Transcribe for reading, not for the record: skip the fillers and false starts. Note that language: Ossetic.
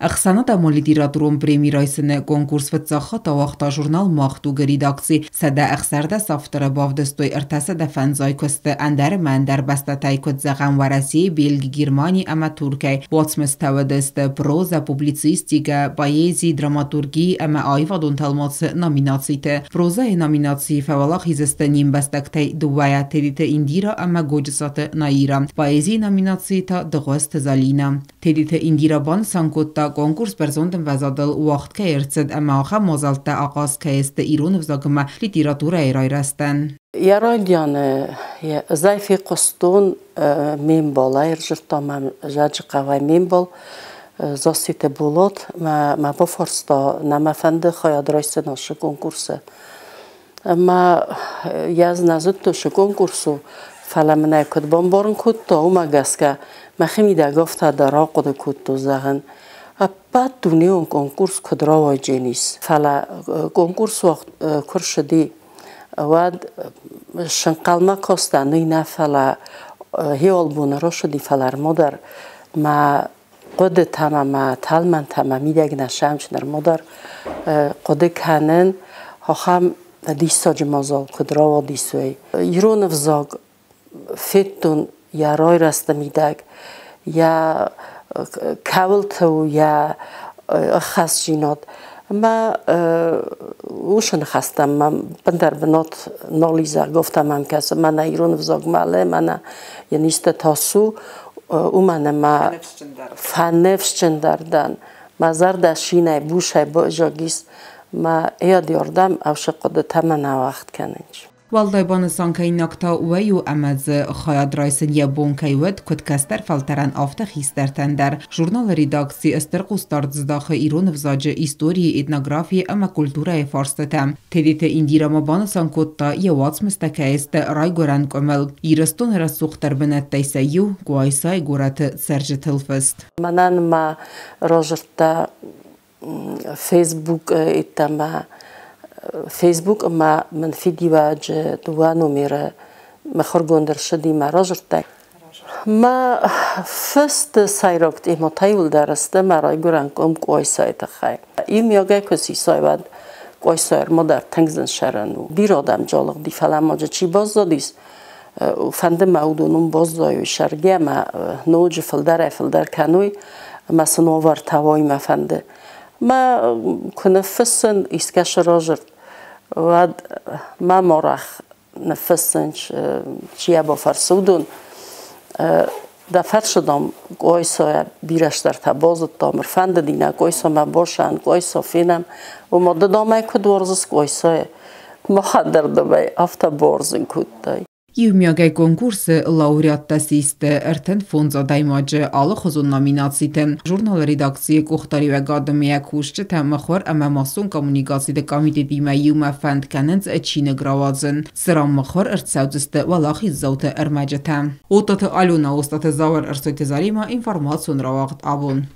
Ӕхсӕнадӕмон литературон преми райсыны конкурс фыццаг хатт ауагъта журнал «Мах дуг»-ы редакци. 116 авторы бавдыстой 350 куысты ӕндӕр ӕмӕ ӕндӕр бӕстӕтӕй, куыд зӕгъӕм, Уӕрӕсе, Бельги, Германи ӕмӕ Туркӕй. Уацмыстӕ уыдысты прозӕ, публицистикӕ, поэзи, драматурги ӕмӕ аивадон тӕлмацы номинациты. Прозӕйы номинацийы фӕуӕлахиз сты не мбӕстӕгтӕй дыууӕйӕ Тедеты Индира ӕмӕ Годжыцаты Наира. Поэзийы номинацийы та Дыгъуызты Залинӕ. Тедеты Индира банысан кодта, конкурс бӕрзонд ӕмвӕзадыл уагъд кӕй ӕрцыд ӕмӕ ахӕм мадзӕлттӕ ахъаз кӕй сты ирон ӕвзаг ӕмӕ литературӕйы райрӕзтӕн. Йӕ райдианы ӕз фехъуыстон ме мбалӕй, ӕрдзырдта мӕм Зӕджыхъӕуӕй ме мбал Зассеты Болат. Мӕ бафарста, нӕ мӕ фӕнды хайад райсын ацы конкурсы. Ӕмӕ йӕ ӕз нӕ зыдтон, цы конкурс у, фӕлӕ мын ӕй куыд бамбарын кодта, уымӕ гӕсгӕ мӕхимидӕг афтӕ дӕр ахъуыды кодтон, зӕгъын, ӕппӕт дунеон конкурс куыд рауайдженис. Фӕлӕ конкурс уагъд куы рцыди, уӕд сӕнхъӕлмӕ кастӕн, уый нӕ, фӕлӕ хиуӕлбоны рацыди, фӕлӕ ӕрмӕдӕр мӕ хъуыдытӕ ӕмӕ мӕ тӕлмӕнтӕ мӕ мидӕг нӕ сӕмч нырма дӕр хъуыды кӕнын, ахӕм диссаджы мадзал куыд рауадис, уый. Ирон ӕвзаг федтон йӕ райрӕзты мидӕг, йӕ кӕуылты у йӕ ӕххӕстдзинад. Ӕмӕ уыцы ныхӕстӕм мӕм бындӕр бынат нал и, зӕгъгӕ, афтӕ мӕм кӕсы, мӕнӕ ирон ӕвзаг мӕлы, мӕнӕ йын исты тас у, уымӕн ӕмӕ фӕныфсджындӕр дӕн. Мӕ зӕрдӕ шинӕй, бусӕй баззаг ис, мӕ ӕдӕрдӕм ӕвсы хъуыдытӕ мӕ нӕ уӕгъд кӕнынц. Уӕлдай банысан кӕнинаг та уый у, ӕмӕ дзы хайад райсын йӕ бон кӕй уыд, куыд кӕстӕр фӕлтӕрӕн, афтӕ хистӕртӕн дӕр. Журналы редакци стыр хъусдард здахы ирон ӕвзаджы историйы, этнографийы ӕмӕ культурӕйы фарстытӕм. Тедеты Индира ма банысан кодта, йӕ уацмыстӕ кӕй сты райгуырӕн къуымыл. Ирыстоны рӕсугъддӕр бынӕттӕй сӕ иу Къуайсайы горӕты цӕрджытыл фыст. Мӕнӕн ма радзырдта Фейсбук йеддӕмӕ Фейсбук ӕмӕ мын фидиуӕджы дыууӕ номеры мыхуыргонд ӕрцыди мӕ радзырдтӕй. Мӕ фысты сӕйраг темӕтӕ иуылдӕр сты мӕ райгуырӕн къуым Къуайсайы тыххӕй. Иумиагӕй куы сисай, уӕд Къуайсайы ӕрмӕдӕр тынг зын сӕрӕн у. Бирӕ адӕм джалыгъди, фӕлӕ ма дзы чи баззадис, фӕнды мӕ уыдон уым баззайой сӕргӕ ӕмӕ ноджы фылдӕрӕй-фылдӕр кӕной ӕмӕ сын уавӕртӕ уой мӕ фӕнды. Мӕ куы ныффыссын искӕцы радзырд, уӕд мӕм арӕх ныффыссынц, чи йӕ бафӕрсы, уыдон. Дӕ фӕрсыдам Къуайсайӕ бирӕ стӕртӕ базыдтам, ӕрфӕндыди нӕ Къуайсамӕ башӕн, Къуайса фенӕм. Ома ды дам ӕй куыд уарзыс Къуайсайы? Махӕн дӕр дам ӕй афтӕ бауарзын кодтай. Иумиагӕй конкурсы лауреаттӕ систы 35 адӕймаджы алыхуызон номинациты. Журналы редакцийы къухдариуӕгады йӕ кусджытӕ мыхуыр ӕмӕ массон коммуникациты комитетимӕ иумӕ фӕнд кӕнынц чиныг рауадзын, цыран мыхуыр ӕрцӕудзысты уӕлахиздзауты ӕрмӕджытӕ. Оттаты Алена, Остъаты Зауыр, Ӕрсойты Заремӕ, информацион рауагъд абон.